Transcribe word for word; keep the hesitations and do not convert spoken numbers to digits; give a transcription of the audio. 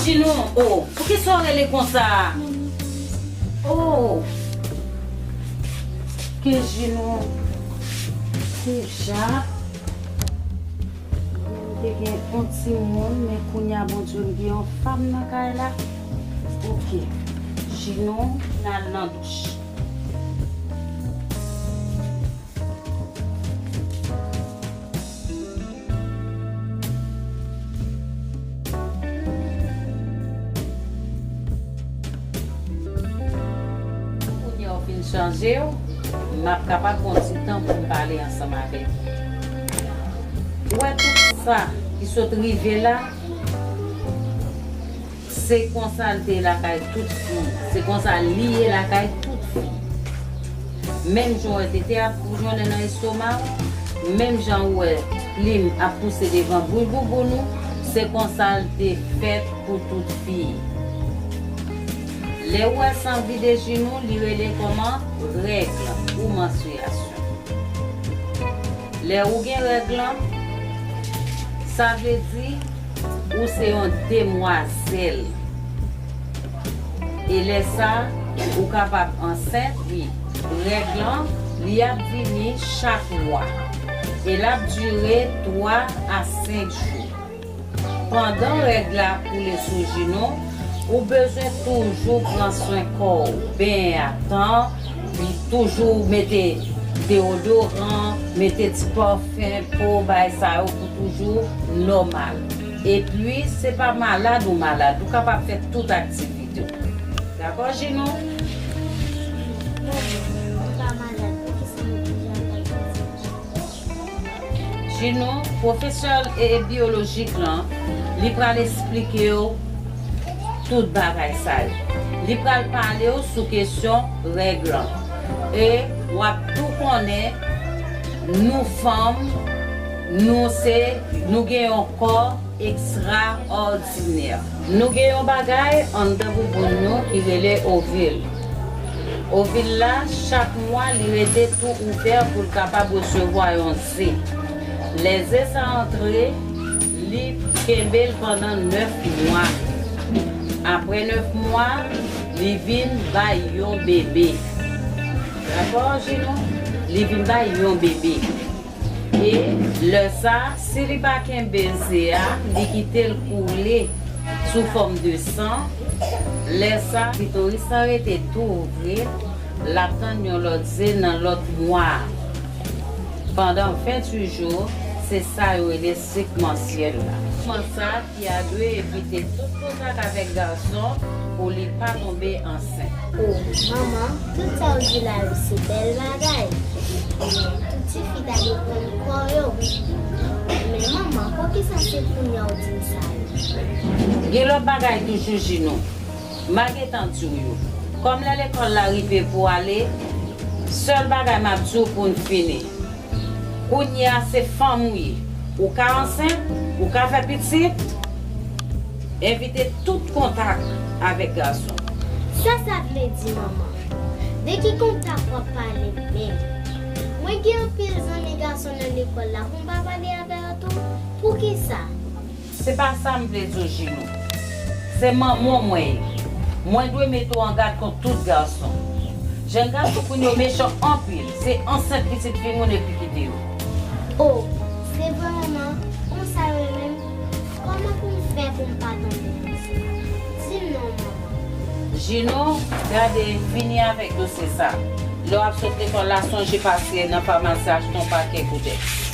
Jinou, oh, poukisa w rele konsa? Oh, ke Jinou, deja. M te gen yon timoun, men kounye a, Bondye, m gen yon fanm nan kay la. Ok. Jinou, n al nan douch. Kounye a w fin chanje w, m ap kapab pran ti tan pou m pale ansanm avèk ou. Ou wè tout sa ki sot rive la, se konsa l te ye lakay tout fi. Se konsa li ye lakay tout fi. Menm jan w wè tete ap boujonnen nan estoma w, menm jan w wè plim ap pouse devan bouy bouboun ou, se konsa l te fèt pou tout fi. Lè w wè san vide Jinou, li rele kòman? Règ ou manstriyasyon. Lè ou gen règ lan, sa vle di ou se yon demwazèl. E lè sa, ou kapab ansent, wi. Règ lan, li ap vini chak mwa. E l ap dire twa a senk jou. Pandan règ la ap koule sou Jinou, ou bezwen toujou pran swen kò w, benyen a tan, toujou mete deodoran, mete ti pafen, po, bagay sa yo pou toujou nòmal. Epi, se pa malad ou malad, ou kapab fè tout aktivite w. Dakò, Jinou? Manman, m pa malad, poukisa m toujou ap bay piti? Jinou, pwofesè, e, e, biyolojik lan, li pral esplike w tout bagay sa yo. Li pral pale w sou kesyon règ lan. E w ap tou konnen, nou fanm, nou se, nou gen yon kò ekstraòdinè. Nou gen yon bagay anndan bouboun nou ki rele ovil. Ovil la, chak mwa, li rete tou ouvè pou l kapab resevwa yon ze. Lè ze sa antre, li kenbe l pandan nèf mwa. Apre nèf mwa, li vin bay yon bebe. Dakò, Jinou? Li vin bay yon bebe. E lè sa, si li pa kenbe ze a, li kite l koule sou fòm de san, lè sa, klitoris lan rete tou ouvri, l ap tann yon lòt ze nan lòt mwa a. Pandan venntuit jou, se sa yo rele sik manstriyèl la. Kòman sa, fi a dwe evite tout kontak avèk gason pou li pa tonbe ansent. O, manman, tout sa w di la yo se bèl bagay. Tout tifi ta dwe konn kò yo. Men manman, poukisa se kounye a w di m sa yo? Gen lòt bagay toujou, Jinou. M a gentan di w yo. Kòm lè lekòl la rive pou ale, sèl bagay m ap di w pou n fini. Kounye a se fanm ou ye. Ou ka ansent, ou ka fè pitit, evite tout kontak avèk gason. Sa sa vle di, manman? De ki kontak w ap pale menm? Mwen gen anpil zanmi gason nan lekòl la, pou m pa pale avè yo tou? Poukisa? Se pa sa m vle di w, Jinou. Se manman w mwen ye. Mwen dwe mete w an gad kont tout gason. Jèn gason kounye yo mechan anpil. Se ansent pitit fi moun epi kite yo. O, se vre manman, konsa yo ye menm. Kòman pou m fè pou m pa tonbe ansent? Di m non, manman. Jinou, gade, fini avèk dosye sa. Lè w ap sot lekòl la, sonje pase nan famasi achte yon pakèt goutèks.